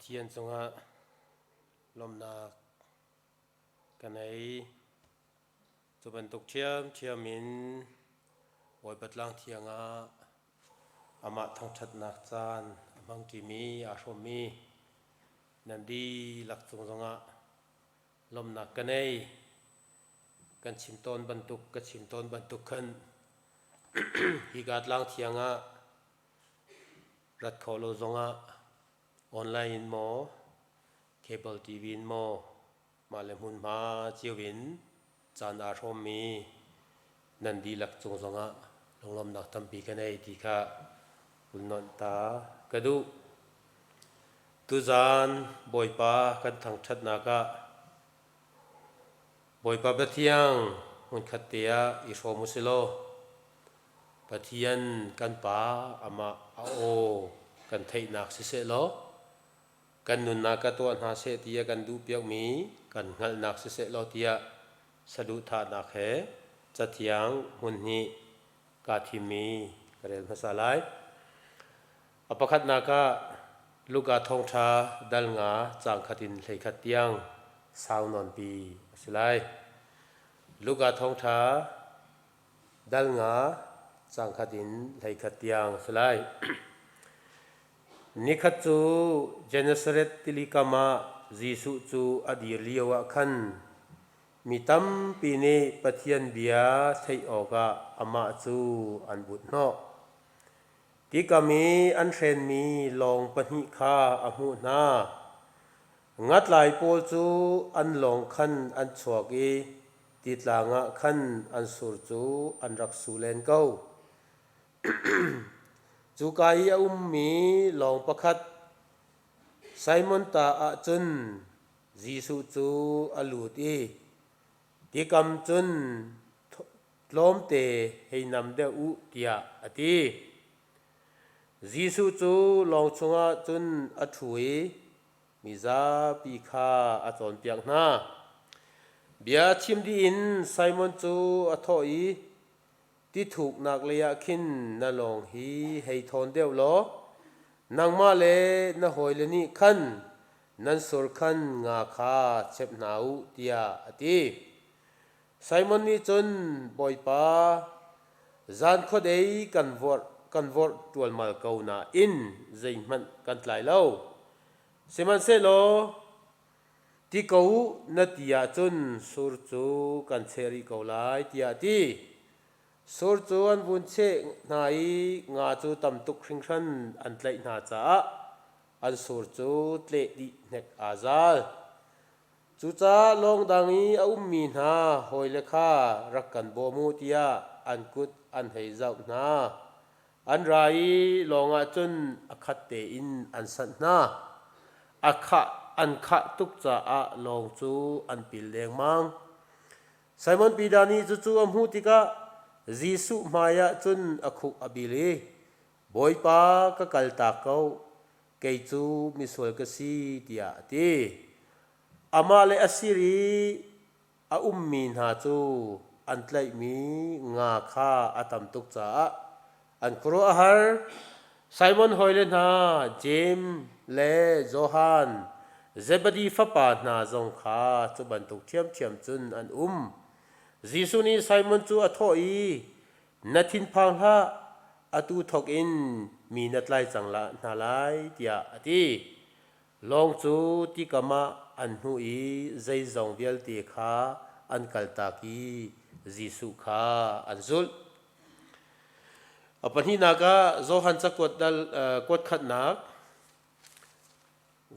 Pathian cungah lawmhnak ka nei. Cu bantuk ṭhiamṭhiam in Bawipa tlang thiang ah amah thangṭhatnak caan a hmangṭimi aa hrawmmi nan dihlak cung zongah lawmhnak ka nei. Kan chim tawn bantuk ka chim tawn bantuk khan hika tlang thiang ah rat kho lo zongah online in maw cable TV in maw mah le hmunhma cio in caan aa hrawmmi nan dihlak cung zongah lunglawmhnak tampi ka nei ti kha ulnonh ta ka duh. Tuzaan Bawipa kan thangṭhatnak ah Bawipa Pathiang hmunkhat te ah i hrawm u si law Pathian kan Pa amah a aw kan theihnak siseh law kan nunnak ka tuah hna seh ti a kan duhpiakmi kan hngalhnak siseh law tiah saduhthahnak he Cathiang hmun hnih kaa thimmi ka rel hmasa lai. A pakhatnak ah Luka thawngṭha dal nga caang khat in 11 tiang sau nawnpi a si lai. Luka thawngṭha dal nga caang khat in 11 tiang a si lai. Nikhat cu Gennesaret tilikam ah Jesuh cu a dir lio ah khan mi tampi nih Pathian bia theih awkah amah cu an but hnawh. Tikam i an hrenmi lawng pahnih kha a hmuh hna. Ngatlai pawl cu an lawng khan an chuak i titlang ah khan an sur cu an rak su len ko. Cuka i a ummi lawng pakhat Simon ta ah cun Jesuh cu a lut i tikam cun tlawmte hei nam deuh u tiah a ti. Jesuh cu lawng chungah cun a ṭhu i mizapi kha a cawnpiak hna. Bia chim dih in Simon cu a thawh i, Ti thuknak leiah khin na lawng hi hei thawn deuh law nangmah le na hawile nih khan nan sur khan nga kha chep hna u, tiah a ti. Simon nih cun, Bawipa, zan khuadei kan vorh kan vorh ṭualmal ko nain zeihmanh kan tlai lo. Sihmanhsehlaw ti ko u na ti ahcun sur cu kan cheh rih ko lai, tiah a ti. Sur cu an vun cheh hna i nga cu tam tuk hringhran an tlaih hna caah an sur cu tleh dih hnek aa zal. Cucaah lawng dang i a ummi hna hawile kha rak kan bawm u tiah an kut an hei zauh hna. An ra i lawng ah cun a khat tein an sanh hna. A khah an khah tuk caah lawng cu an pil lengmang. Simon Peter nih cucu a hmuh tikah Jesuh hmaiah cun a khuk a bil i, Bawipa, ka kaltak ko, kei cu misual ka si, tiah a ti. Amah le a sir i a ummi hna cu an tlaihmi nga kha a tam tuk caah an khuaruah a har. Simon hawile hna Jeim le Johan, Zebedi fapa hna zong kha cu bantuk ṭhiamṭhiam cun an um. Jesuh nih Simon cu a thawh i, Na thinphang hlah, atu thawk in mi na tlai cang hna lai, tiah a ti. Lawng cu tikam ah an hnuh i zeizong vialte kha an kaltak i Jesuh kha an zulh. A pahnihnak ah Johan cakuat dal kuat khatnak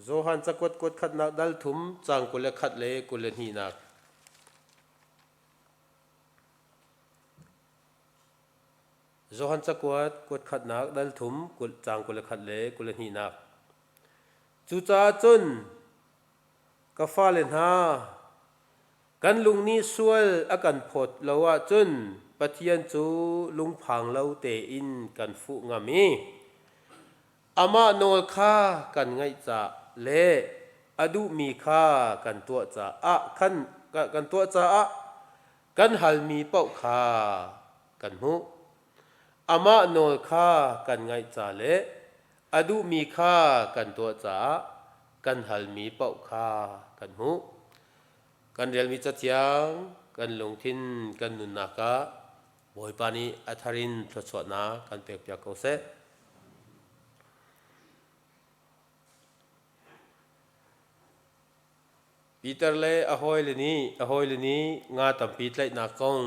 Johan cakuat kuat khatnak dal thum caang 21 le 22nak. Johan cakuat kuat khatnak dal thum caang 21 le 22nak. Cucaah cun ka fale hna, kan lung nih sual a kan phawt lo ahcun Pathian cu lungphang lo tein kan fuh ngam i amah nawl kha kan ngaih caah le a duhmi kha kan tuah caah khan kan tuah caah kan halmi paoh kha kan hmuh. Amah nawl kha kan ngaih ca le a duhmi kha kan tuah caah kan halmi paoh kha kan hmuh. Kan relmi cathiang kan lungthin kan nunnak ah Bawipa nih a thar in thluachuahnak kan pekpiak ko seh. Peter le a hawile nih a hawile nih nga tampi tlaihnak kong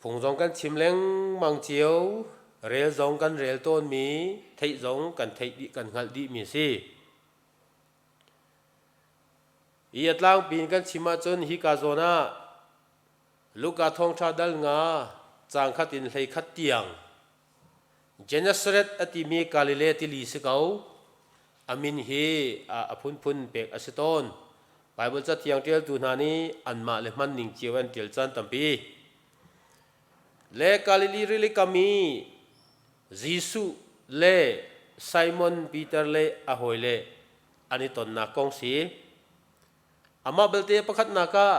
Phung zong kan chim lengmang cio, rel zong kan rel tawnmi, theih zong kan theih dih kan hngalh dihmi a si. Hi a tlangpi in kan chim ahcun hika zawn ah Luka thawngṭha dal nga caang khat in 11 tiang Gennesaret a timi Galilee tili si ko. A min hi a phunphun pek a si tawn. Baibal cathiang ṭialtu hna nih anmah le hman ning cio an ṭial caan tampi. Le Galilee rili kam i Jesuh le Simon Peter le a hawile an i tonnak kong si. Amah belte pakhatnak ah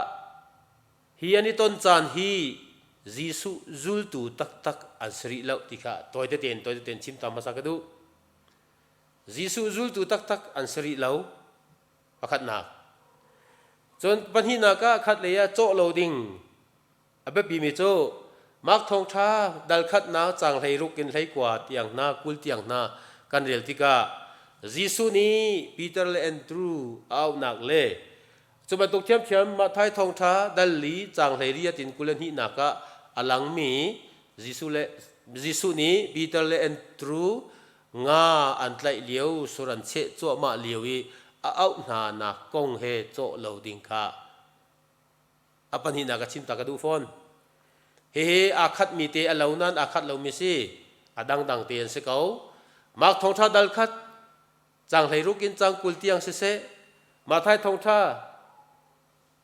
Hi an i ton caan hi Jesuh zultu taktak an si rih lo ti kha tawi tein tawi tein chim ta hmasa ka duh. Jesuh zultu taktak an si rih lo. Pakhatnak. Cun pahnihnak ah khat lei ah cawh lo ding a biapimi cu Mark thawngṭha dal khatnak caang 16 in 19 tiang hna 20 tiang hna kan rel tikah Jesuh nih Peter le Andrew a auhnak le Cu bantuk ṭhiamṭhiam Matthai thawngṭha dal li caang 18 in 22 ah a langmi Jesuh le Jesuh nih Peter le Andrew nga an tlaih lio sur an cheh cuahmah lio i a auh hna nak kong he cawh lo ding kha a pahnihnak a chim ta ka duh fawn. Hihi aa khatmi te a lo nain aa khat lomi si. A dangdang te an si ko. Mark thawngṭha dal khat Caang 16 in caang 20 tiang siseh, Matthai thawngṭha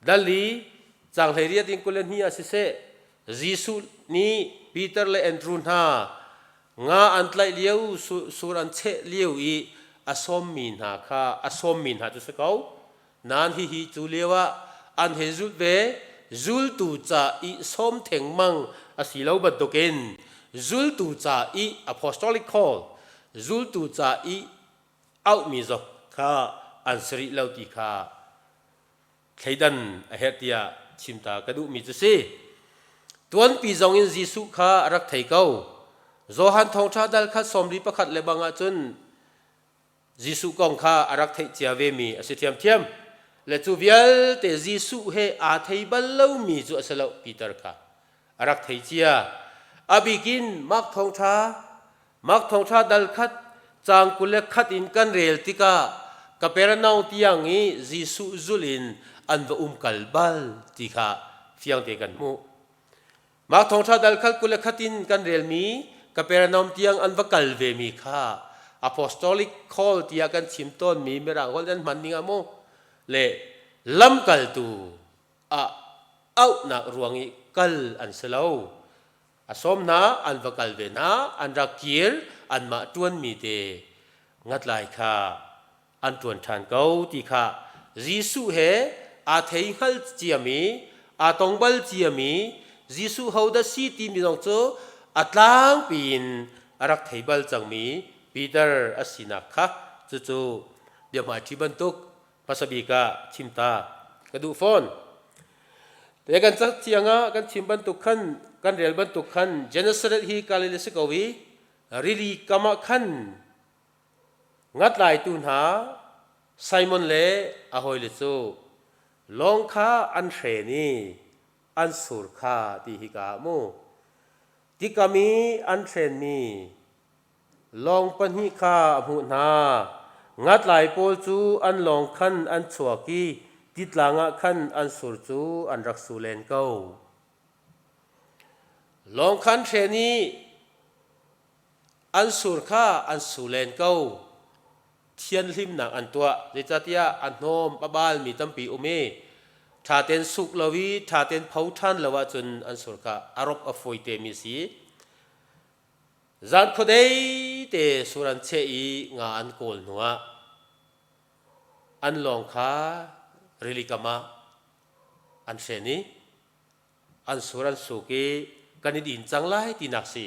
dal li caang 18 in 22 ah siseh, Jesuh nih Peter le Andrew hna nga an tlaih lio sur an cheh lio i a sawmmi hna kha a sawmmi hna cu si ko. Nain hihi cu lio ah an hei zulh ve zultu ca i sawm thengmang a si lo bantukin zultu ca i apostolic call zultu ca i auhmi zong kha an si rih lo ti kha thleidan a herh tiah chim ta ka duhmi cu si. Tuanpi zong in Jesuh kha a rak thei ko. Johan thawngṭha dal khat 41 le bang ahcun Jesuh kong kha a rak theih cia vemi a si ṭhiamṭhiam. Le cu vialte Jesuh he aa thei bal lomi cu a si lo Peter kha a rak thei cia. A bikin Mark thawngṭha Mark thawngṭha dal khat caang 21 in kan rel tikah Kapernaum tiang i Jesuh zulh in an va umkal bal ti kha fiangte kan hmuh. Mah thawngṭha dal khat 21 in kan relmi Kapernaum tiang an va kal vemi kha apostolic call tiah kan chim tawnmi Mirang holh an hman ning ah mu le lamkaltu ah auhnak ruang i kal an si lo. A sawm hna an va kal ve hna an rak kir anmah ṭuanmi te ngatlai kha an ṭuan ṭhan ko ti kha Jesuh he aa thei hngal ciami, aa tong bal ciami Jesuh hodah si timi zong cu a tlangpi in a rak thei bal cangmi Peter a sinak kha cucu biahmaiṭhi bantuk hmasa bik ah chim ta ka duh fawn. Te kan cathiang ah kan chim bantuk khan kan rel bantuk khan Gennesaret hi Galilee si ko i rili kam ah khan Ngatlaitu hna Simon le a hawile cu lawng kha an hren i an sur kha ti hika ah mu. Tikam i an hrenmi lawng pahnih kha a hmuh hna. Ngatlai pawl cu an lawng khan an chuak i titlang ah khan an sur cu an rak su len ko. Lawng khan hren i An sur kha an su len ko. Thianhlimnak an tuah. Zeicahtiah a hnawm a balmi tampi um i ṭha tein suk lo i ṭha tein pho ṭhan lo ahcun an sur kha a rop a fawi temi a si. Zan khuadei te sur an cheh i nga an kawl hnuah an lawng kha rili kam ah an hren i an sur an suk i kan i din cang lai tinak si.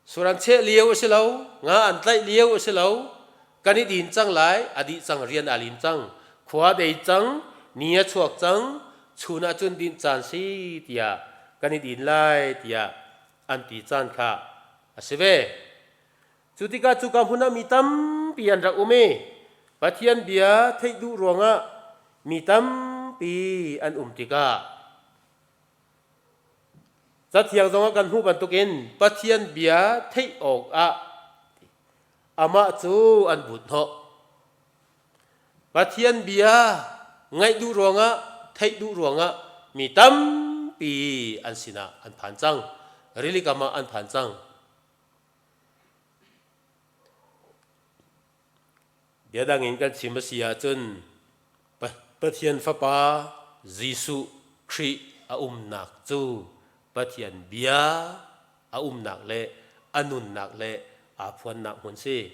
Sur an cheh lio a si lo, nga an tlaih lio a si lo. Kan i din cang lai, a dih cang, rian aa lim cang. Khua dei cang, ni a chuak cang, chun ah cun dinh caan si tiah kan i din lai tiah an ti caan kha a si ve. Cu tikah cuka hmun ah mi tampi an rak um i Pathian bia theih duh ruangah mi tampi an um tikah Cathiang zongah kan hmuh bantukin Pathian bia theih awkah amah cu an but hnawh. Pathian bia ngaih duh ruangah, theih duh ruangah mi tampi an sinah an phan cang. Rili kam ah an phan cang. Biadang in kan chim a si ahcun Pathian Fapa Jesuh Khrih a umnak cu Pathian bia a umnak le a nunnak le aa phuannak hmun si.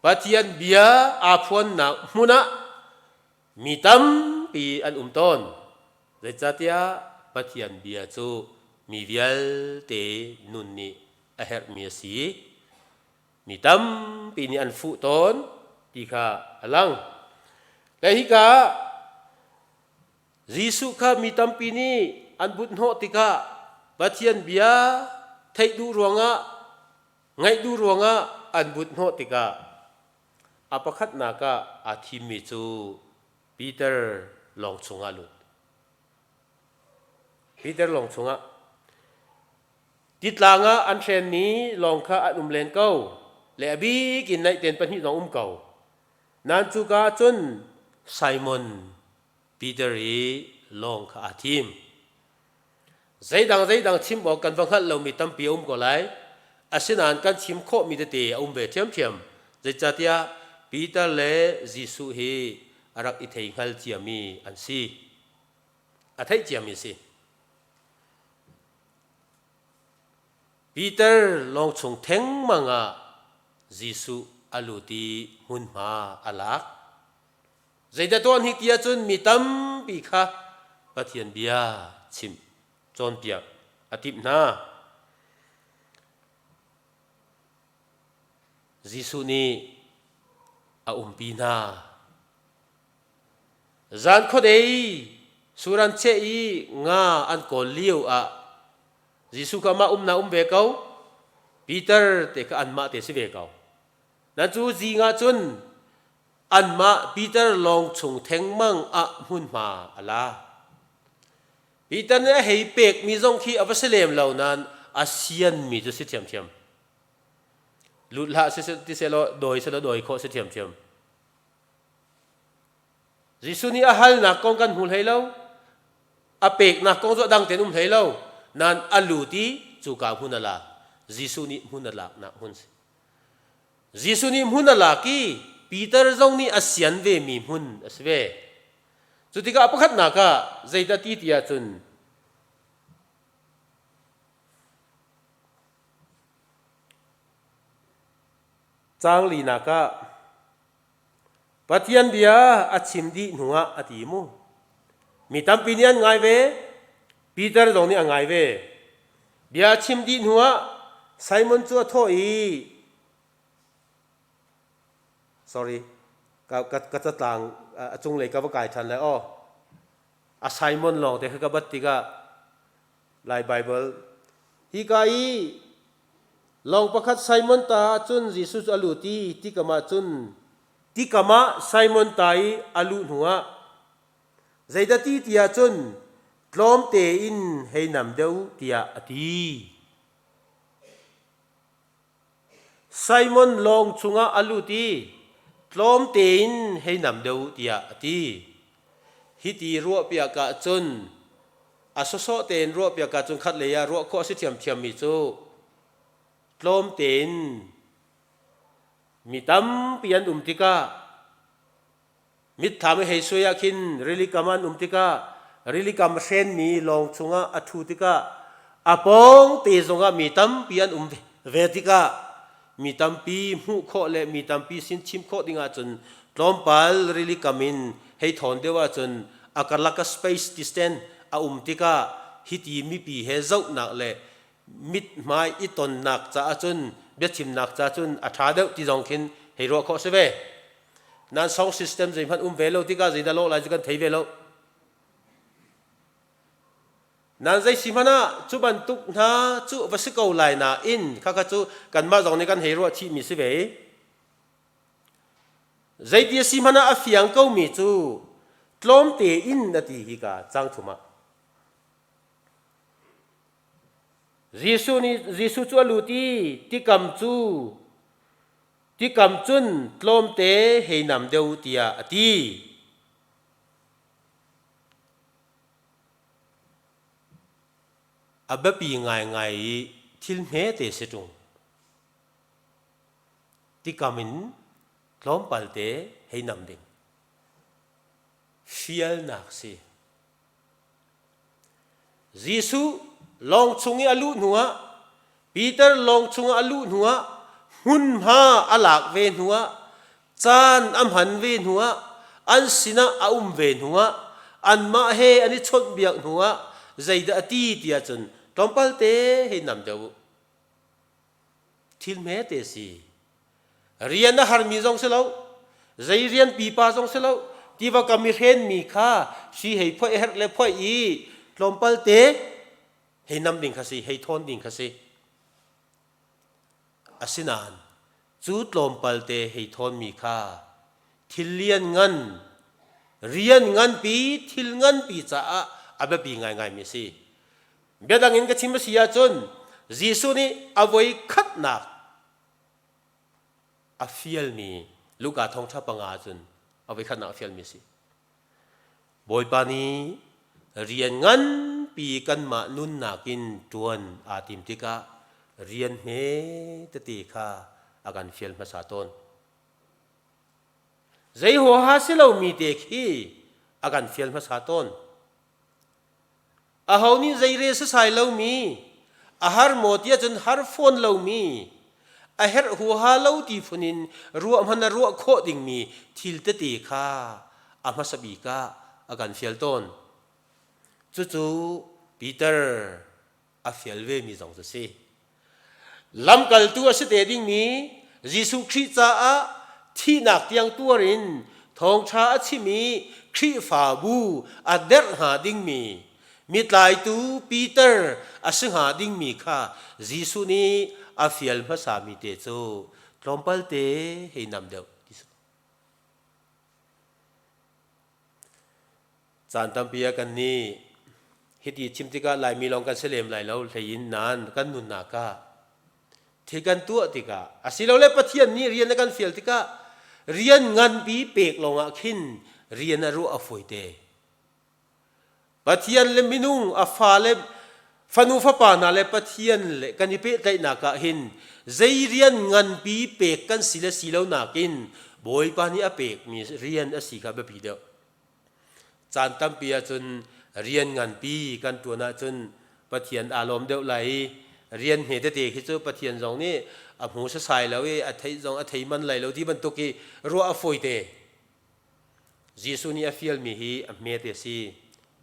Pathian bia aa phuannak hmun ah mi tampi an um tawn. Zeicahtiah Pathian bia cu mi vialte nun nih a herhmi a si. Mi tampi nih an fuh tawn ti kha a lang. Le hika ah Jesuh kha mi tampi nih an but hnawh tikah Pathian bia theih duh ruangah ngaih duh ruangah an but hnawh tikah a pakhatnak ah aa thimmi cu Peter lawng chungah lut. Peter lawng chungah Titlang ah an hrenmi lawng kha an um len ko, le a bik in naihten pahnih zong um ko. Nain cuka ah cun Simon Peter i lawng kha aa thim. Zeidang zeidang chim awk kan va hngalh lomi tampi a um ko lai. Asinain kan chim khawhmi tete a um ve ṭhiamṭhiam. Zeicahtiah Peter le Jesuh hi a rak i thei hngal ciami an si. A theih ciami a si. Peter lawng chung thengmang ah Jesuh a lut i hmunhma a lak. Zeidah tuah hnik ti ahcun mi tampi kha Pathian bia chimh, cawnpiak a timh hna. Jesuh nih a umpi hna. Zan khuadei sur an cheh i nga an kawl lio ah Jesuh kha mah umnak um ve ko. Peter te kha anmah te si ve ko. Nan cu zing ah cun anmah Peter lawng chung thengmang ah hmunhma a la. Peter nih a hei pekmi zong khi a va si lem lo nain a sianmi cu si ṭhiamṭhiam. Lut hlah ti sehlaw dawi sehlaw dawi khawh si ṭhiamṭhiam. Jesuh nih a halnak kong kan hmu hlei lo. A peknak kong cu a dang tein um hlei lo. Nain a lut i cuka hmun a la. Jesuh nih hmun a laknak hmun si. Jesuh nih hmun a lak i Peter zong nih a sian vemi hmun a si ve. Cu tikah pakhatnak ah zeidah ti ti ahcun caang linak ah Pathian bia a chim dih hnuah a ti mu. Mi tampi nih an ngai ve. Peter zong nih a ngai ve. Bia a chim dih hnuah Simon cu a thawh i sorry ka ka ka catlang a cunglei ka va kai ṭhan lai aw. A Simon lawng te kha ka bat tikah Lai Baibal hika i lawng pakhat Simon ta ah cun Jesuh cu a lut i tikam ah cun tikam ah Simon ta i a luh hnuah zeidah ti tiah cun tlawm tein hei nam deuh tiah a ti. Simon lawng chungah a lut i tlawm tein hei nam deuh tiah a ti. Hiti ruahpiak ahcun a sawsawh tein ruahpiak ahcun khatlei ah ruah khawh a si ṭhiamṭhiammi cu tlawm tein mi tampi an um tikah Mitthlam i hei suai ah khin rilikam an um tikah rilikam hrenmi lawng chungah a ṭhu tikah a pawng te zongah mi tampi an um ve tikah mi tampi hmuh khawh le mi tampi sin chim khawh ding ahcun tlawmpal rilikam in hei thawn deuh ahcun a karlak a space distance a um tikah hiti mipi he zohnak le. Mithmai i tonnak caah cun biachimnak caah cun a ṭha deuh ti zong khin hei ruah khawh si ve. Nan song system zeihmanh um ve lo tikah zeidah lawh lai cu kan thei ve lo. Nan zei si hmanh ah cu bantuk hna cu va si ko lai nain khakha cu kanmah zong nih kan hei ruah chihmi si ve. Zeiti a si hmanh ah a fiang komi cu tlawmte in a ti hi ka cang thum ah. Jesuh nih Jesuh cu a lut i tikam cu tikam cun tlawmte hei nam deuh tiah a ti. A biapi ngaingai i thil hmete si ṭung. Tikam in tlawmpal te hei nam ding. Fialnak si. Jesuh lawng chung i a luh hnuah Peter lawng chungah a luh hnuah hmunhma a lak ve hnuah caan a hman ve hnuah an sinah a um ve hnuah anmah he an i chawnhbiak hnuah zeidah a ti tiah cun tlawmpal te hei nam deuh u. Thil hmete si. Rian a harmi zong si lo, zei rian pipa zong si lo, tiva kam i hrenmi kha hri hei phoih herh le phoih i tlawmpal te hei nam ding kha si, hei thawn ding kha si. Asinain cu tlawmpal te hei thawnmi kha thil lian ngan, rian nganpi, thil nganpi caah a biapi ngaingaimi a si. Biadang in ka chim a si ahcun Jesuh nih a voi khatnak a fialmi Luka thawngṭha panga ahcun a voi khatnak a fialmi a si. Bawipa nih rian nganpi kanmah nunnak in ṭuan aa tim tikah rian hme tete kha a kan fial hmasa tawn. Zei huaha si lomi te khi a kan fial hmasa tawn. Aho nih zeire sasai lomi, a har maw tiah cun har fawn lomi, a herh huaha lo ti phun in ruah hmanh a ruah khawh dingmi thil tete kha a hmasa bik ah a kan fial tawn. Cucu Peter a fial vemi zong cu si. Lamkaltu a si te dingmi Jesuh Khrih caah thihnak tiang tuar in thawngṭha a chim i Khrihfabu a derh hnga dingmi mitlaitu Peter a si hnga dingmi kha Jesuh nih a fial hmasami te cu tlawmpal te hei nam deuh ti si. Caan tampi ah kan nih hiti chim tikah Laimi lawng kan si lem lai lo hlei in nain kan nunnak ah thil kan tuah tikah asilole Pathian nih rian a kan fial tikah rian nganpi pek lawngah khin rian a ruah a fawi te. Pathian le minung a fa le fanu fapa hna le Pathian le kan i pehtlaihnak ah hin zei rian nganpi pek kan si le si lo nakin Bawipa nih a pekmi rian a si kha biapi deuh. Caan tampi ahcun rian nganpi kan ṭuan ahcun Pathian aa lawm deuh lai i rian hme tete khi cu Pathian zong nih a hmu sasai lo i a theih zong a thei man lai lo ti bantuk i ruah a fawite. Jesuh nih a fialmi hi a hmete a si.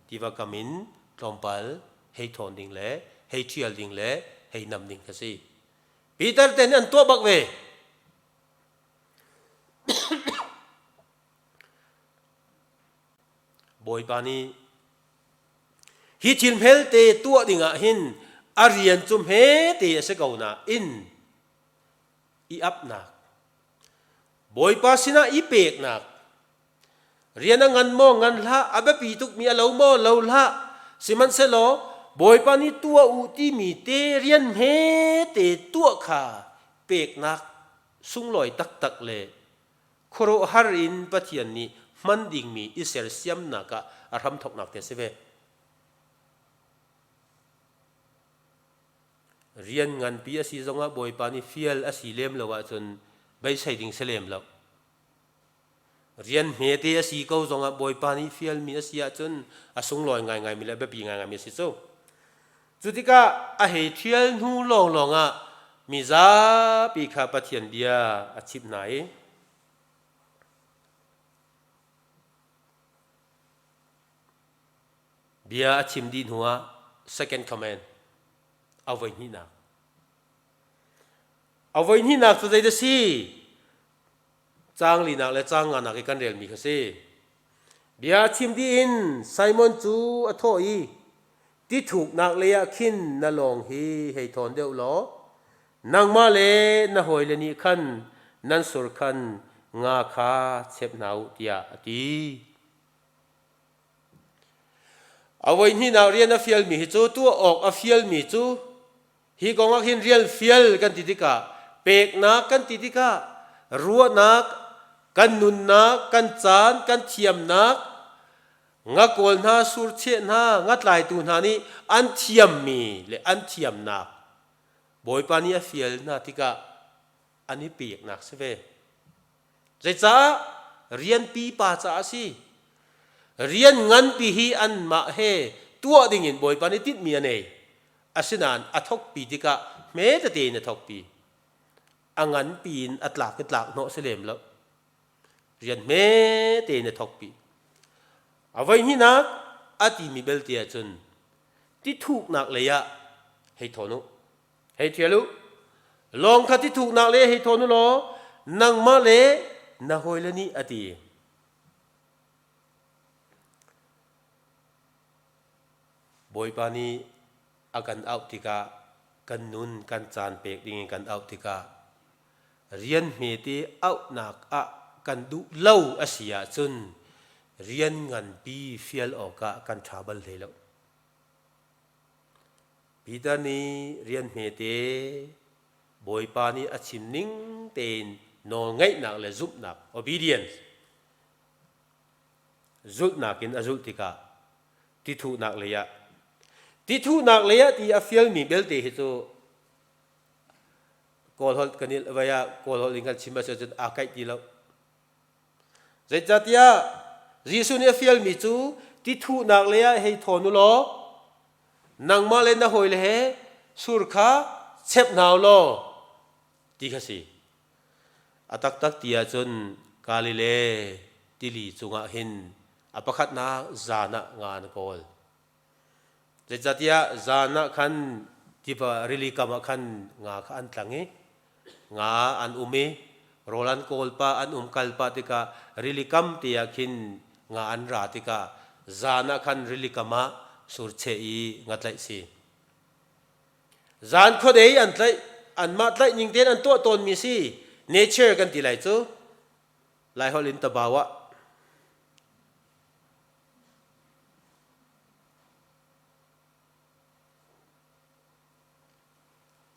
Tiva kam in tlawmpal hei thawn ding le hei ṭhial ding le hei nam ding kha si. Peter te nih an tuah bak ve. Bawipa nih hi thil hmelte tuah dingah hin a rian cu hmete a si ko nain i apnak Bawipa sinah i peknak rian a ngan maw ngan hlah a biapi tukmi a lo maw lo hlah sihmanhsehlaw Bawipa nih tuah u timi te rian hmete tuah kha peknak sunglawi taktak le khuaruahhar in Pathian nih hman dingmi i sersiamnak ah a hramthawknak te a si ve. Rian nganpi a si zongah Bawipa nih fial a si lem lo ahcun beisei ding si lem lo. Rian hmete a si ko zongah Bawipa nih fialmi a si ahcun a sunglawi ngaingaimi le a biapi ngaingaimi a si cu. Cu tikah a hei ṭhial hnu lawnglawng ah mi zapi kha Pathian bia a chimh hna i bia a chim dih hnuah second command. A voi hnihnak. A voi hnihnak cu zeidah si? Caang linak le caang nganak i kan relmi kha si. Bia chim dih in Simon cu a thawh i, Ti thuknak lei ah khin na lawng hi hei thawn deuh law nangmah le na hawile nih khan nan sur khan nga kha chep hna u tiah a ti. A voi hnihnak rian a fialmi hi cu tuah awk a fialmi cu Hi kong ah hin rial fial kan ti tikah peknak kan ti tikah ruahnak kan nunnak kan caan kan thiamnak ngakawl hna surcheh hna ngatlaitu hna nih an thiammi le an thiamnak Bawipa nih a fial hna tikah an i peknak si ve. Zeicah rian pipa caah a si. Rian nganpi hi anmah he tuah dingin Bawipa nih tinhmi a nei. Asinain a thokpi tikah hme tete in a thokpi. A nganpi in a tlak i tlak hnawh si lem lo. Rian hme tein a thokpi. A voi hnihnak a timi belte ahcun tithuknak lei ah hei thawn u. Hei ṭhial u. Lawng kha tithuknak le hei thawn u law nangmah le na hawile nih a ti. Bawipa nih a kan auh tikah kan nun kan caan pek dingin kan auh tikah rian hmete auhnak ah kan duh lo a si ahcun rian nganpi fial awkah kan ṭha bal hlei lo. Peter nih rian hmete Bawipa nih a chim ning tein nawlngaihnak le zumhnak obedience zulhnak in a zulh tikah tithuhnak lei ah tithuhnak lei ah ti a fialmi belte hi cu Kawl holh kan i vai ah Kawl holh in kan chim a si ahcun aa kaih ti lo. Zeicahtiah Jesuh nih a fialmi cu tithuhnak lei ah hei thawn u law nangmah le na hawile he sur kha chep hna u law ti kha si. A taktak ti ahcun Galilee tili cungah hin a pakhatnak zan ah nga an kawl. Zeicahtiah zan ah khan tiva rili kam ah khan nga kha an tlang i nga an um i rawl an kawl pah an um kal pah tikah rili kam te ah khin nga an ra tikah zan ah khan rili kam ah surcheh i nga tlaih si. Zan khuadei an tlaih anmah tlaih ning tein an tuah tawnmi si nature kan ti lai cu Laiholh in tabau ah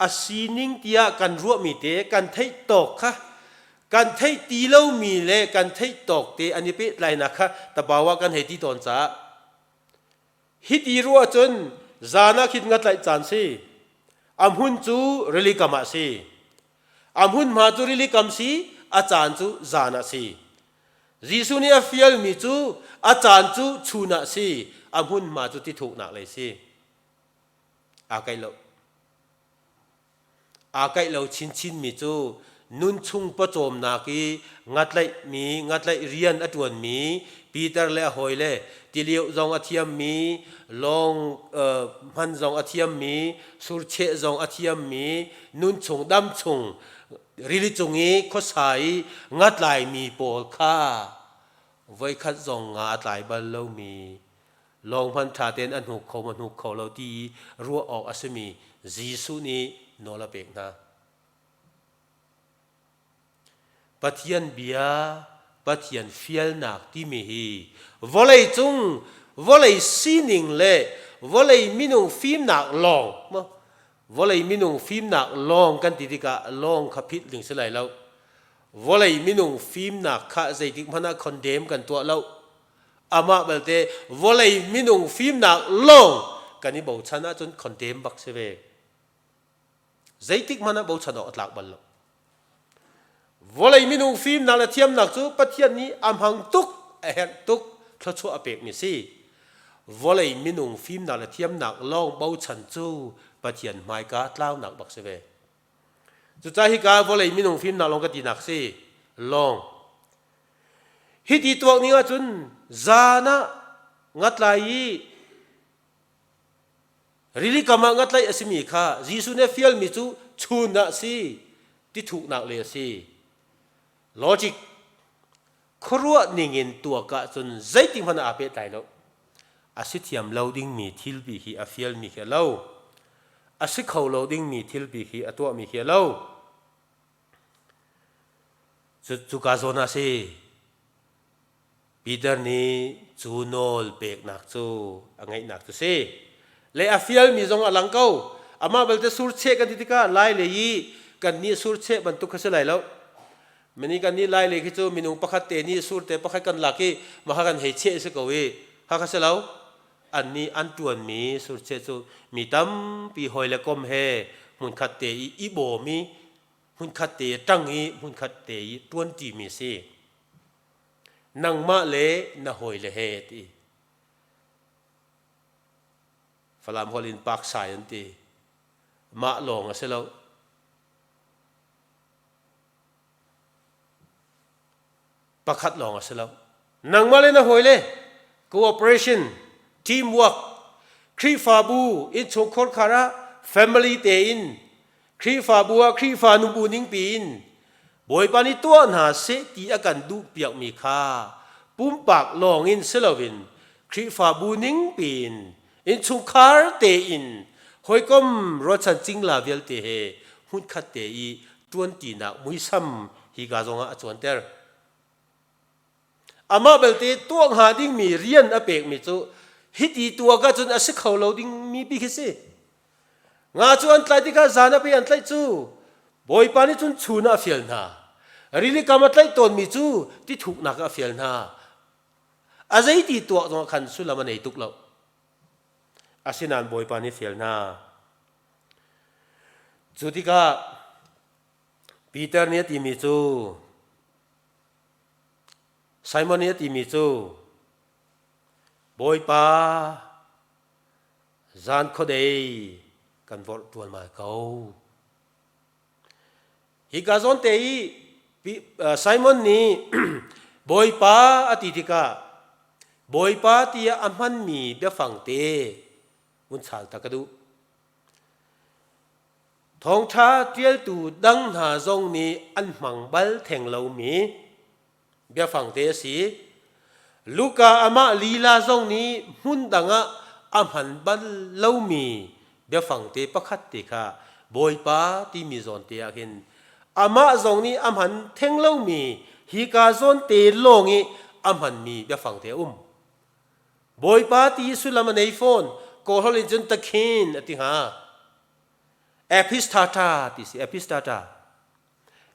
A sining tiah kan ruahmi te kan theih tawk kha kan theih ti lomi le kan theih tawk te an i pehtlainak kha tabawa kan hei ti tawn caah hiti ruah cun zan ah khin nga tlaih caan si a hmun cu rili kam ah si a hmunhma cu rili kam si a caan cu zan ah si Jesuh nih a fialmi cu a caan cu chun ah si a hmunhma cu tithuknak lei si Aa kaih lo. Aa kaih lo chinchinmi cu nunchung pawcawmnak i ngatlaihmi, ngatlaih rian a ṭuanmi Peter le a hawile tilioh zong a thiammi, lawng hman zong a thiammi, surcheh zong a thiammi, nunchung damchung rili cung i khuasa i ngatlaimi pawl kha voikhat zong nga a tlai bal lomi lawng hmanh ṭha tein a hnuk kho maw hnuk kho lo ti i ruah awk a simi Jesuh nih nawl a pek hna. Pathian bia, Pathian fialnak timi hi vawlei cung vawlei sining le vawlei minung fimnak lawng vawlei minung fimnak lawng kan ti tikah lawng kha phit ding si lai lo. Vawlei minung fimnak kha zeitik hmanh ah condemn kan tuah lo. Amah belte vawlei minung fimnak lawng kan i bochan ahcun condemn bak si ve. Zeitik hmanh ah bochan awk a tlak bal lo. Vawlei minung fimnak le thiamnak cu Pathian nih a hmang tuk, a herh tuk, thluachuah a pekmi si. Vawlei minung fimnak le thiamnak lawng bochan cu Pathian hmaika tlaunak bak si ve. Cucaah hika vawlei minung fimnak lawng ka tinak si lawng. Hiti tuak ning ahcun zan ah ngatlai i Rili kam ah ngatlaih a simi kha Jesuh nih a fialmi cu chun ah si, ti thuknak le a si. Logic khuaruah ningin tuak ahcun zeitik hmanh ah aa pehtlai lo. A si thiam lo dingmi thil pi khi a fialmi khi a lo. A si kho lo dingmi thil pi khi a tuahmi khi a lo. Cuka zawn ah si. Peter nih cu nawl peknak cu a ngeihnak cu si. Le a fialmi zong a lang ko. Amah belte surcheh kan ti tikah lai lei i kan nih surcheh bantuk kha si lai lo. Mini kan nih lai lei khi cu minung pakhat te nih surte pakhat kan lak i mah kan hei cheh si ko i kha kha si lo. An nih an ṭuanmi surcheh cu mi tampi hawi le kom he hmunkhat te i i bawm i hmunkhat te ṭang i hmunkhat te i ṭuanṭimi si. Nangmah le na hawile he ti. Falam holh in paksai an ti. Mah lawng a si lo. Pakhat lawng a si lo. Nangmah le na hawile cooperation, teamwork, Khrihfabu innchungkhar khar ah family tein Khrihfabu ah Khrihfa nubu ningpi in Bawipa nih tuah hna seh ti a kan duhpiakmi kha pumpak lawngin si loin Khrihfabu ningpi in innchungkhar tein hawikom rualchan cingla vialte he hmunkhat te i ṭuanṭinak muisam hika zongah a cuanter. Amah belte tuah hnga dingmi rian a pekmi cu hiti tuah ka cun a si kho lo dingmi pi khi si. Nga cu an tlaih tikah zan a pe an tlaih cu Bawipa nih cun chun ah a fial hna. Rili kam a tlaih tawnmi cu ti thuknak ah a fial hna. A zeiti tuah zongah khan sullam a nei tuk lo. Asinain Bawipa nih fial hna. Cu tikah Peter nih a timi cu Simon nih a timi cu Bawipa zan khuadei kan vorh ṭualmal ko. Hika zawn te i Simon nih Bawipa a ti tikah Bawipa tiah a hmanmi biafang te vun chal ta ka duh. Thawngṭha ṭialtu dang hna zong nih an hmang bal theng lomi biafang te a si. Luka amah lila zong nih hmun dang ah a hman bal lomi biafang te pakhat te kha Bawipa timi zawn te ah khin amah zong nih a hman theng lomi hika zawn te lawng i a hmanmi biafang te a um. Bawipa ti sullam a nei fawn. Kawlholh in cun takhin a ti hnga. Epistata ti si epistata.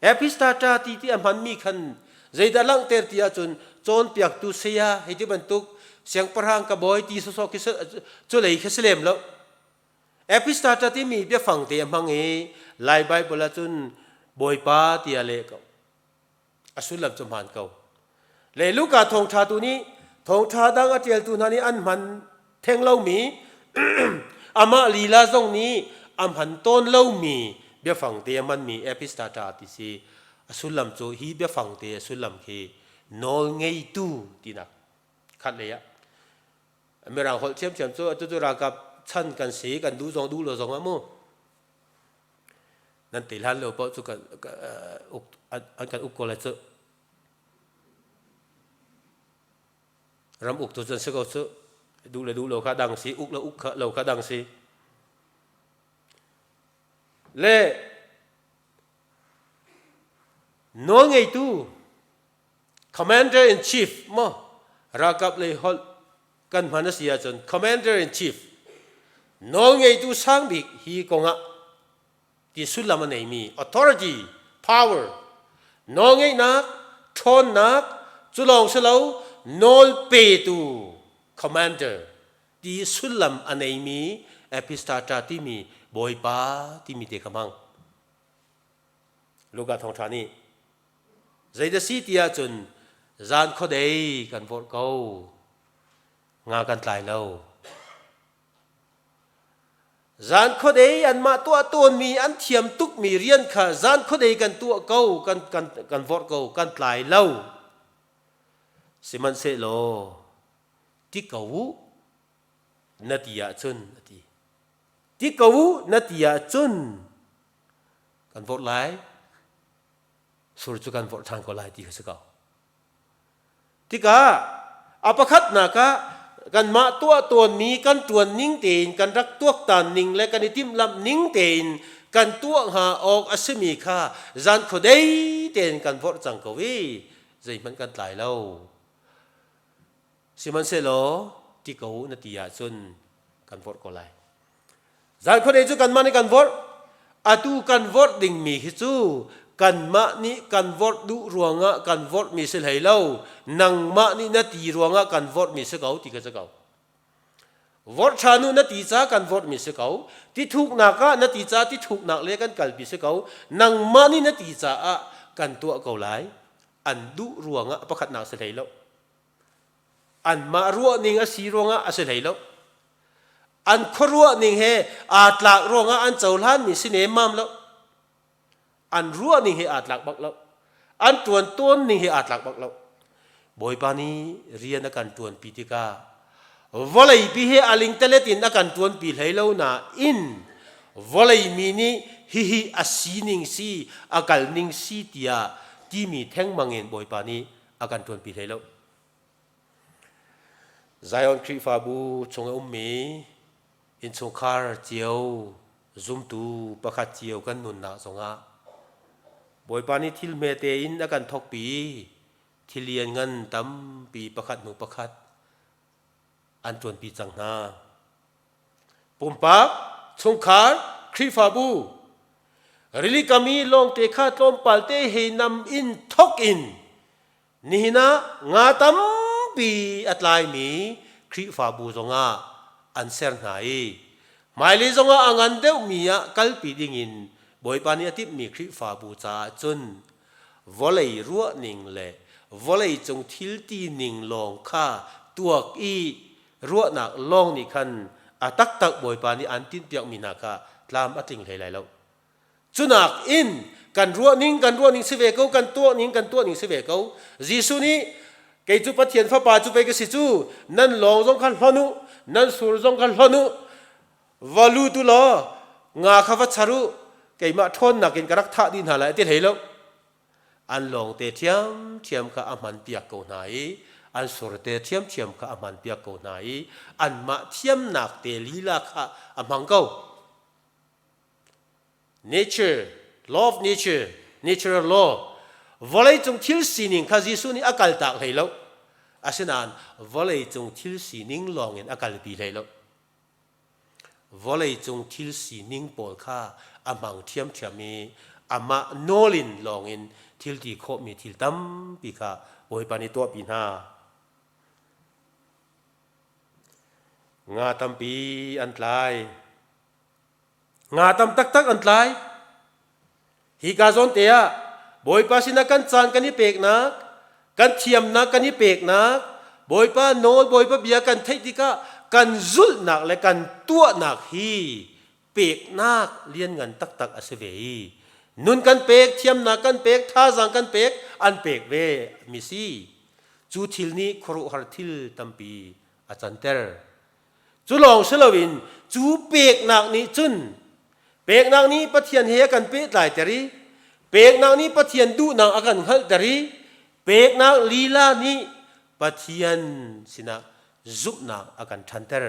Epistata ti ti a hmanmi khan zeidah langhter ti ahcun cawnpiaktu saya hei ti bantuk siangpahrang ka bawi ti sawsawh khi cu lei khi si lem lo. Epistata timi biafang te a hmang i Lai Bible ahcun Bawipa tiah leh ko. A sullam cu hmaan ko. Le Luka thawngṭha tu nih thawngṭha dang a ṭialtu hna nih an hman theng lomi amah lila zong nih a hman tawn lomi biafang te a hmanmi epistata ti si. A sullam cu hi biafang te a sullam khi nawl ngeitu tinak khat lei ah Mirang holh thiamthiam cu atu cu ralkap chan kan si kan duh zong duh lo zong ah mu Nan te hlan lo paoh cu kan uk an kan uk ko lai cu. Ram uktu cu an si ko cu. Duh le duh lo kha dang si, uk le uk kha lo kha dang si. Le nawlngeitu commander in chief maw ralkap lei holh kan hman a si ahcun commander in chief nawlngeitu sangbik hi kongah ti sullam a neimi authority power nawlngeihnak ṭhawnnak cu lawng si lo nawl petu commander ti sullam a neimi epistata timi bawipa timi te kha hmang Luka thawngṭha nih Zeidah si ti ahcun zan khuadei kan vorh ko. Nga kan tlai lo. Zan khuadei anmah tuah tawnmi an thiam tukmi rian kha zan khuadei kan tuah ko, kan, kan, kan vorh ko, kan tlai lo. Sihmanhsehlaw ti ko u na ti ahcun a ti. Ti ko u na ti ahcun kan vorh lai. Sur cu kan vorh ṭhan ko lai ti kha si ko. Tikah a pakhatnak ah kanmah tuah tawnmi kan ṭuan ning tein kan rak tuaktan ning le kan i timhlamh ning tein kan tuah hnga awk a simi kha zan khuadei tein kan vorh cang ko i zeihmanh kan tlai lo. Sihmanhsehlaw ti ko u na ti ahcun kan vorh ko lai. Zan khuadei cu kanmah nih kan vorh. Atu kan vorh dingmi hi cu kanmah nih kan vorh duh ruangah kan vorhmi si hlei lo. Nangmah nih na ti ruangah kan vorhmi si ko ti kha si ko. Vorh ṭhan u na ti ca kan vorhmi si ko. Ti thuknak ah na ti ca ti thuknak le kan kalpi si ko. Nangmah nih na ti caah kan tuah ko lai. An duh ruangah pakhatnak si hlei lo. Anmah ruahning a si ruangah a si hlei lo. An khuaruah ning he aa tlak ruangah an cohlanmi si nemmam lo. An ruah ning he aa tlak bak lo. An ṭuan tawn ning he aa tlak bak lo. Bawipa nih rian a kan ṭuanpi tikah vawleipi he a lingtalet in a kan ṭuanpi hlei lo nain vawlei mi nih hihi a sining si a kal ning si tiah timi thengmang in Bawipa nih a kan ṭuanpi hlei lo. Zion Khrihfabu chung i ummi innchungkhar cio zumtu pakhat cio kan nunnak zongah Bawipa nih thil hmete in a kan thawkpi thil lianngan tampi pakhat hnu pakhat an ṭuanpi cang hna. Pumpak, chungkhar, Khrihfabu, rili kam i lawngte kha tlawmpal te he nam in thawk in Nihin ah nga tampi a tlaimi Khrihfabu zongah an ser hna i hmailei zongah a ngan deuhmi ah kalpi dingin Bawipa nih a timhmi Khrihfabu caah cun vawlei ruahning le vawleicung thil tining lawng kha tuak i ruahnak lawng nih khan a taktak Bawipa nih an tinhpiakmi hna kha tlam a tling hlei lai lo. Cunak in kan ruahning kan ruahning si ve ko, kan tuahning kan tuahning si ve ko. Jesuh nih kei cu Pathian fapa cu pei ka si cu, nan lawng zong kha hlon u, nan sur zong kha hlon u, va lut u law nga kha va char u, keimah ṭhawnnak in ka rak thah dih hna lai a ti hlei lo. An lawng te ṭhiamṭhiam kha a hman piak ko hna i an sur te ṭhiamṭhiam kha a hman piak ko hna i anmah thiamnak te lila kha a hmang ko. Nature, law of nature, natural law, vawleicung thil sining kha Jesuh nih a kaltak hlei lo. Asinain vawleicung thil sining lawngin a kalpi hlei lo. Vawleicung thil sining pawl kha a hmang ṭhiamṭhiam i amah nawl in lawngin thil ti khawhmi thil tampi kha Bawipa nih tuahpi hna. Nga tampi an tlai. Nga tam taktak an tlai. Hi ka zawn te ah Bawipa sinah kan caan kan i peknak, kan thiamnak kan i peknak, Bawipa nawl, Bawipa bia kan theih tikah kan zulhnak le kan tuahnak hi peknak lianngan taktak a si ve i nun kan pek, thiamnak kan pek, thazaang kan pek, an pek ve mi si. Cu thil nih khuaruahhar thil tampi a canter. Cu lawng si loin cu peknak nih cun peknak nih Pathian he a kan pehtlaiter i peknak nih Pathian duhnak a kan hngalhter i peknak lila nih Pathian sinah zumhnak a kan ṭhanter,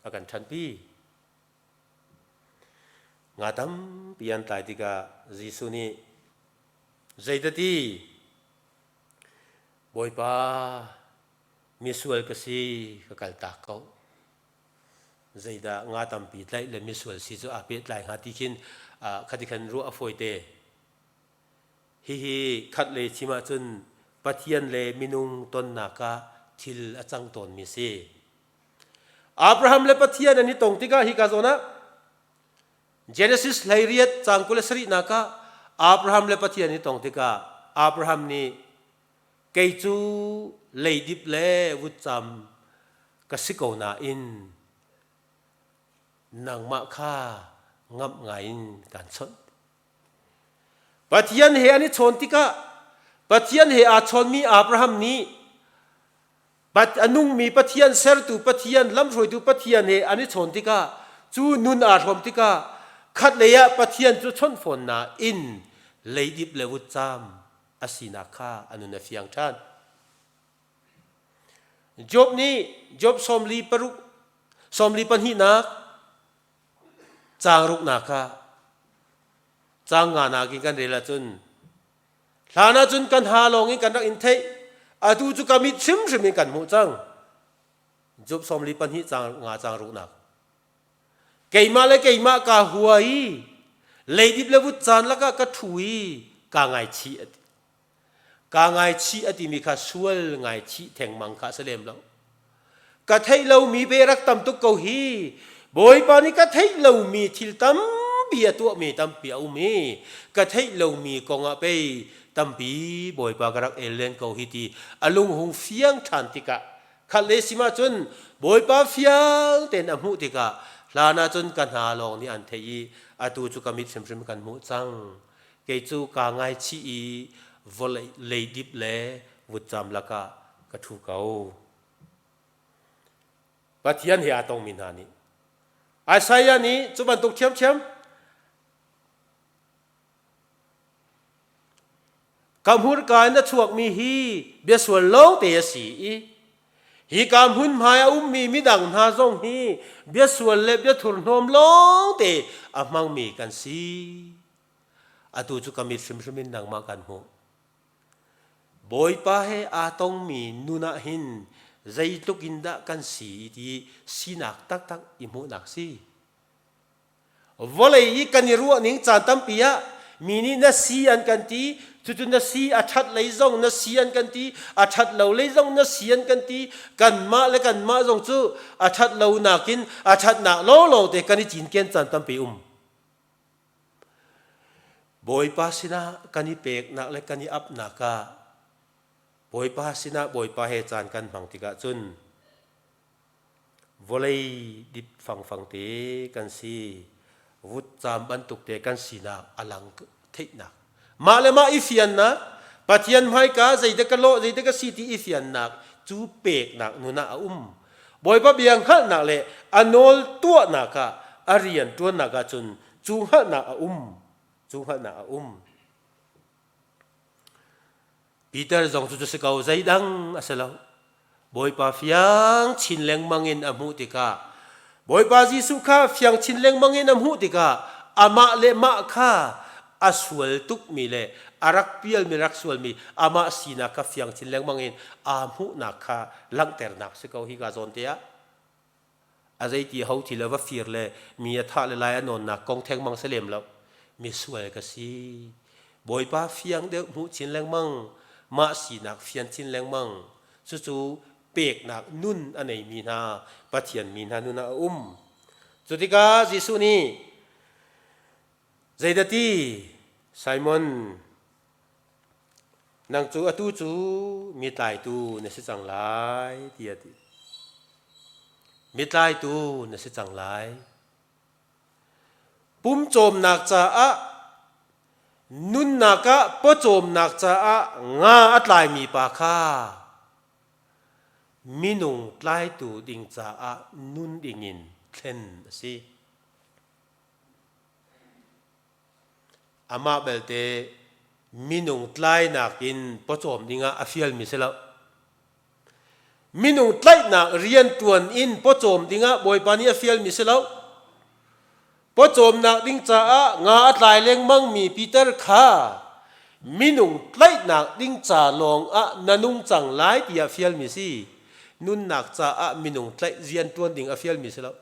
a kan ṭhanpi. Nga tampi an tlai tikah Jesuh nih zeitati Bawipa misual ka si ka kaltak ko zeidah nga tampi tlaih le misual si cu aa pehtlai hnga ti khin khati khan ruah a fawite hihi khat le chim ahcun Pathian le minung tonnak ah thil a cang tawnmi si Abraham le Pathian an i tong tikah hika zawn ah Genesis 18 cang 27 ah Abraham le Pathian i tong tikah Abraham nih Kei cu leidip le vutcam ka si ko nain nangmah kha ngamh ngaiin kaan chawnh. Pathian he an i chawn tikah Pathian he aa chawnmi Abraham nih a nungmi Pathian sertu Pathian lamhruaitu Pathian he an i chawn tikah Cu nun aa hrawm tikah khatlei ah Pathian cu chawnh fawn nain leidip le vutcam a sinak kha a nun a fiang ṭhan. Job nih Job sawmli paruk sawmli pahnihnak caang ruknak ah caang nganak in kan rel ahcun hlan ahcun kan ha lawng in kan rak in theih, atu cu ka mit hrimhrim in kan hmuh cang. Job 42 caang nga caang ruknak. Keimah le keimah kaa hua i leidip le vutcaan lakah ka ṭhu i kaa ngaichih a ti. Kaa ngaichih a timi kha sual ngaichih thengmang kha a si lem lo. Ka theih lomi ve rak tam tuk ko hi. Bawipa nih ka theih lomi thil tampi a tuahmi tampi a um i ka theih lomi kongah pei tampi Bawipa ka rak el len ko hi ti a lung hung fiang ṭhan tikah khat le sim ahcun Bawipa fiang tein a hmuh tikah hlan ahcun ka hna lawng nih an theih i atu cu ka mit hrimhrim kan hmuh cang. Kei cu kaa ngaichih i vawlei leidip le vutcam lakah ka ṭhu ko. Pathian he aa tongmi hna nih Isaiah nih cu bantuk ṭhiamṭhiam Ka hmurka in a chuakmi hi biasual lawngte a si i hika hmunhmai a ummi midang hna zong hi biasual le biathurhnawm lawngte a hmangmi kan si. Atu cu ka mit hrimhrim in nangmah kan hmuh. Bawipa he aa tongmi nun ah hin zeitluk in dah kan si ti sinak taktak i hmuhnak si. Vawlei i kan i ruah ning caan tampi ah mi nih na si an kan ti, cucu na si a ṭhat lei zong na si an kan ti, a ṭhat lo lei zong na si an kan ti, kanmah le kanmah zong cu a ṭhat lo nakin a ṭhatnak lawnglawng te kan i cinken caan tampi um. Bawipa sinah kan i peknak le kan i apnak ah Bawipa sinah Bawipa he caan kan hmang tikah cun Vawlei dip fangfang te kan si. Vutcaam bantuk te kan sinak a lang theihnak. Mah le mah i fiannak, Pathian hmaika zeidah ka lawh, zeidah ka si ti i fiannak cu peknak nun ah a um. Bawipa bia hngalhnak le a nawl tuahnak ah a rian ṭuannak ah cun cu hngalhnak a um. Cu hngalhnak a um. Peter zong cu si ko, zeidang a si lo. Bawipa fiang chin lengmang in a hmuh tikah Bawipa Jesuh kha fiang chin lengmang in a hmuh tikah amah le mah kha a sual tukmi le a rak pialmi rak sualmi amah sinak kha fiang chin lengmang in aa hmuhnak kha langhternak si ko hi ka zawn te ah. A zeiti ho thi le va fir le mi a thah le lai a nawnnak kong thengmang si lem lo. Misual ka si. Bawipa fiang deuh hmuh chin lengmang, mah sinak fian chin lengmang. Cucu peknak nun a neimi hna Pathian mi hna nun ah a um. Cu tikah Jesuh nih zeidah ti Simon Nang cu atu cu mi tlaitu na si cang lai, tiah a ti. Mi tlaitu na si cang lai. Pumcawmnak caah nunnak ah pawcawmnak caah nga a tlaimi pa kha minung tlaitu ding caah nun dingin thlen a si. Amah belte minung tlainak in pawcawm dingah a fialmi si lo. Minung tlaihnak riantuan in pawcawm dingah Bawipa nih a fialmi si lo. Pawcawmnak ding caah nga a tlai lengmangmi Peter kha minung tlaihnak ding ca lawng ah na nung cang lai tiah fialmi si. Nunnak caah minung tlaih riantuan ding a fialmi si lo.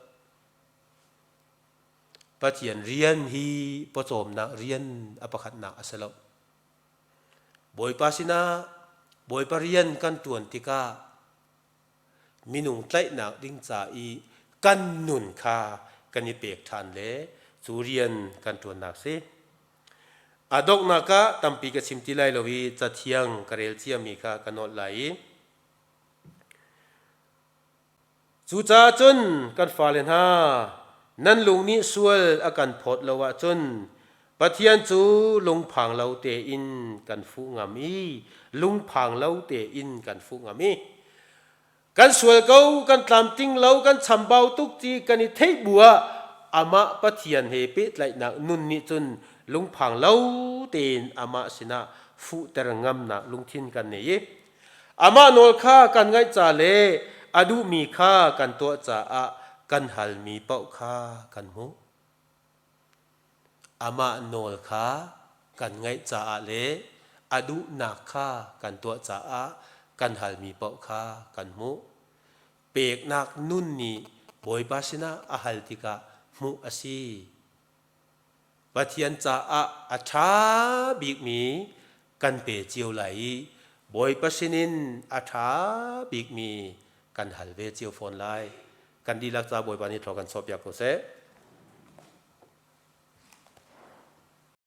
Pathian rian hi pawcawmnak rian a pakhatnak a si lo. Bawipa sinah Bawipa rian kan ṭuan tikah minung tlaihnak ding ca i kan nun kha kan i pek ṭhan le cu rian kan ṭuannak si. A donghnak ah tampi ka chim ti lai lo i cathiang ka rel ciami kha ka nolh lai i Cucaah cun kan fale hna, nan lung nih sual a kan phawt lo ahcun Pathian cu lungphang lo tein kan fuh ngam i lungphang lo tein kan fuh ngam i kan sual ko, kan tlamtling lo, kan chambau tuk ti kan i theih bu ah Amah Pathian he pehtlaihnak nun nih cun lungphang lo tein amah sinah fuhter ngamnak lungthin kan nei i amah nawl kha kan ngaih ca le a duhmi kha kan tuah caah kan halmi paoh kha kan hmuh. Amah nawl kha kan ngaih caah le a duhnak kha kan tuah caah kan halmi paoh kha kan hmuh. Peknak nun nih Bawipa sinah a hal tikah hmuh a si. Pathian caah a ṭha bikmi kan pe cio lai i Bawipa sinin a ṭha bikmi kan hal ve cio fawn lai. Kan dihlak ca Bawipa nih thlaw kan sawhpiak ko seh.